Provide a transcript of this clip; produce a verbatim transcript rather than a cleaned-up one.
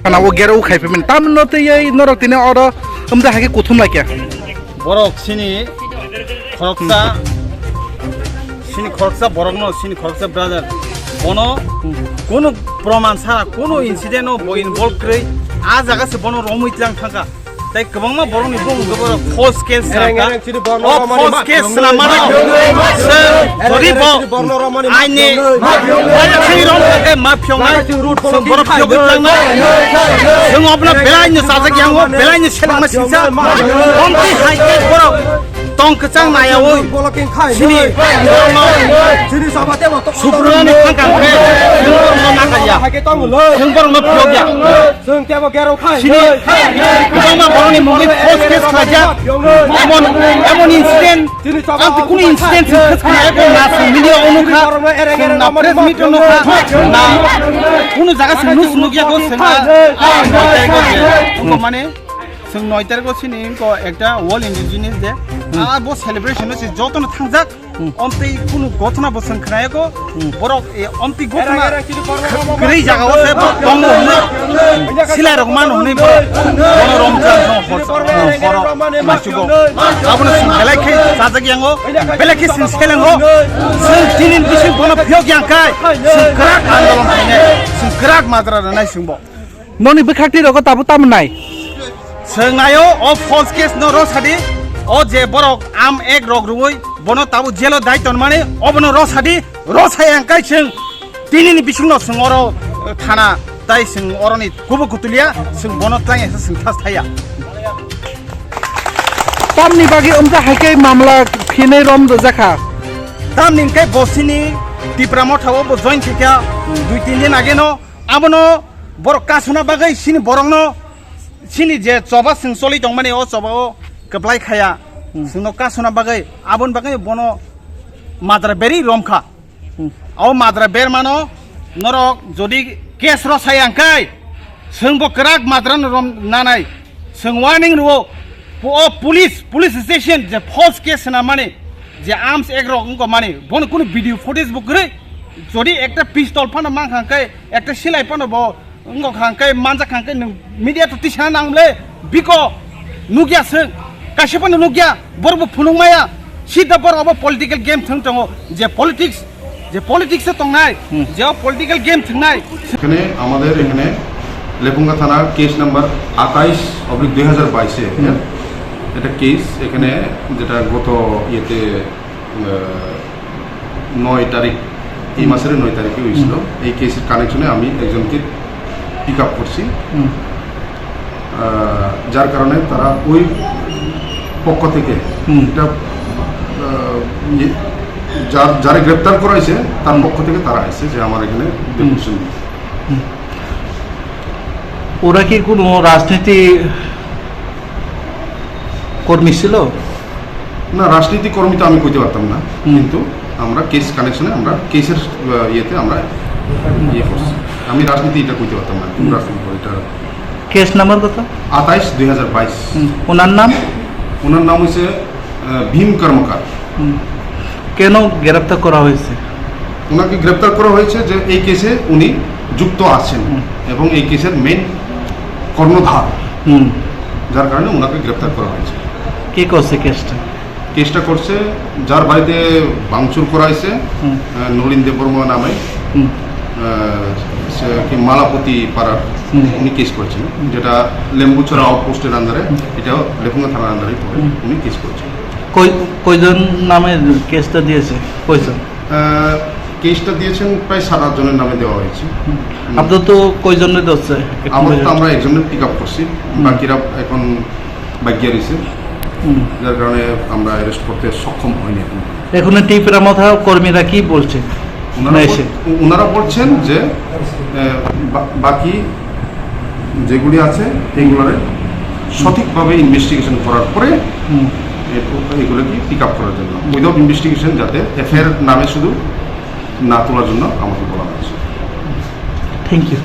Kana o gera o khai phaimani. Tamno tei ei norok tini oro wngda hai khe kuthum lai khe. Borok sini khoroksa, sini khoroksa borokno, sini khoroksa brother. Bono kono proman sara, kono incident o bo involve kwrwi, a jaga se bono romwi tlang thangkha. Tei kwbangma borokni bumung khe borok false case swnamkha. O false case swnammano chwng jodi bo aini waithangni rong khe ma phiyongnai, chwng borok phiyogwi tlangnai. Chwng obono belaino chajak yango, belaino selengma singsa. Omtwi hai khe borok tong kwchang nayaui sini borokno subrunani thangkang khe chwng borokno nakar ya. Chwng borokno phiyok ya. Chwng tebo gero khai. Sini kwbangma borokni mungwi false case khlaijak. Emon, emon incident, ang to kunu incident chwng khwskha eko na chwng media o nukha, chwng na press meet o nukha, na kunu jaga chwng news nukya ko chwng na, ah, nokha ko je. Wngkha mane chwng noi tarikh o sini wngkha ekta World Indigenous Day. Ah, bo celebration o se jotono thangjak. Hmm. Omtwi kunu gotna bo chwng khnayago. Hmm. Borok, e, omtwi gotna kwrwi jaga o se borok tongo hwnwi, silai rok mano hwnwi borok bono romchang song hor, hor, horo machugo. Abono chwng belai khe chajak yango, belai khe chwng selengo. Chwng tini bising bono phiyok yang kai, chwng kwrak andolon khainai, chwng kwrak majra rwnai chwngbo. Noni bwkhak twi rogo tabuk tamo nai? Chwng naio, o false case no rosadi, o je borok am ek rok rwui bono tabuk jelo dai tonmani, obono rosadi, rosai ang kai chwng tinini bisingno chwng oro, eh, thana tai chwng oroni kubu kutulia chwng bono tlang esa chwng thas thaya. Tamni bagwi wngkha hai khe mamla phinai rom rwjakha. Tamni hwnkhe bo sini Tipra Motha o bo join khaikha dui tin din age no. Abono borok kasuna bagwi sini borokno sini je choba chwng choli tongmani o choba o kwplai khaya. Hmm. Chwngno kasuna bagwi aboni bagwi bono madra beri romkha. Hmm. O madra bermano norok jodi case rosai ang kai chwngbo kwrak madrano rom nanai. Chwng warning rwo, po-, o police, police station je false case swnamani, je arms ek rok wngkha mani, bono kunu video footage bo kwrwi, jodi ekta pistol phano mankha hwnkhe, ekta silai phano bo wngkha hwnkhe, manjak hwnkhe, nwng media to tisana nang le, biko nukya chwng, kaisa phano nukya, borok bo phunuk maya, sida borok bo political game thwng tongo, je politics যে পলিটিক্সে tongnai, Hmm. যে political game thwngnai। এখানে আমাদের এখানে লেপুঙ্গা থানার case number আঠাইশ অবলিক দুই হাজার বাইশে হুম। একটা কেস এখানে, যেটা গত ইয়েতে, আহ, নয় তারিখ, এই হুম। মাসের নয় তারিখে হয়েছিল। হুম। এই কেসের কানেকশনে আমি একজনকে পিক আপ করছি। হুম। আহ, যার কারণে তারা ওই পক্ষ থেকে হুম। একটা, আহ, ইয়ে, যার, যারে গ্রেপ্তার করা হয়েছে, তার হুম। পক্ষ থেকে তারা আসছে যে আমার এখানে হুম। ডেপুটেশন দিতে। হুম। ওরা কি কোনো রাজনীতি কর্মী ছিল? না, রাজনীতি কর্মী তো আমি কইতে পারতাম না, হুম। কিন্তু আমরা কেস কানেকশনে, আমরা কেসের, আহ, ইয়েতে আমরা ইয়ে করছি। আমি রাজনীতি এটা কইতে পারতাম না, কোন হুম। রাজনীতি করে এটা। কেস নাম্বার কত? আঠাইশ দুই হাজার বাইশ। হুম। ওনার নাম? ওনার নাম হচ্ছে, আহ, ভীম কর্মকার। হুম। কেন গ্রেপ্তার করা হয়েছে? ওনাকে গ্রেপ্তার করা হয়েছে যে এই কেসে উনি যুক্ত আছেন হুম। এবং এই কেসের মেইন কর্ণধার, হুম। যার কারণে ওনাকে গ্রেপ্তার করা হয়েছে। কে করছে কেসটা? কেসটা করছে, যার বাড়িতে ভাঙচুর করা হয়েছে, হুম। আহ, নলিন দেববর্মা নামে, হুম। আহ, সে কি মালাপতি পাড়ার, হুম। উনি কেস করেছেন, হুম। যেটা লেম্বুছড়া আউটপোস্টের আন্ডারে, হুম। এটা লেপুঙ্গা থানার আন্ডারে পড়ে, হুম। উনি কেস করেছেন। কয়-, কয়জন নামে কেসটা দিয়েছে? কয়জন? আহ, কেসটা দিয়েছেন প্রায় সাত আট জনের নামে দেওয়া হয়েছে। হুম। হুম। আপাতত কয়জনের ধরছে? এখন আপাতত পর্যন্ত? আমরা একজনের পিক আপ করছি, হুম। বাকিরা এখন বাগিয়া রয়েছে, হুম। যার কারণে আমরা অ্যারেস্ট করতে সক্ষম হইনি এখন। এখন টিপরা মথা কর্মীরা কি বলছে? ওনারা না, বল-, এসে। ও-, ওনারা বলছেন যে, আহ, বা-, বাকি যেগুলি আছে, এগুলোরে সঠিকভাবে ইনভেস্টিগেশন করার পরে হুম। এ-, এগুলোকে পিক আপ করার জন্য, উইদাউট ইনভেস্টিগেশন, যাতে এফআইআর নামে শুধু না তোলার জন্য আমাকে বলা হয়েছে। Thank you.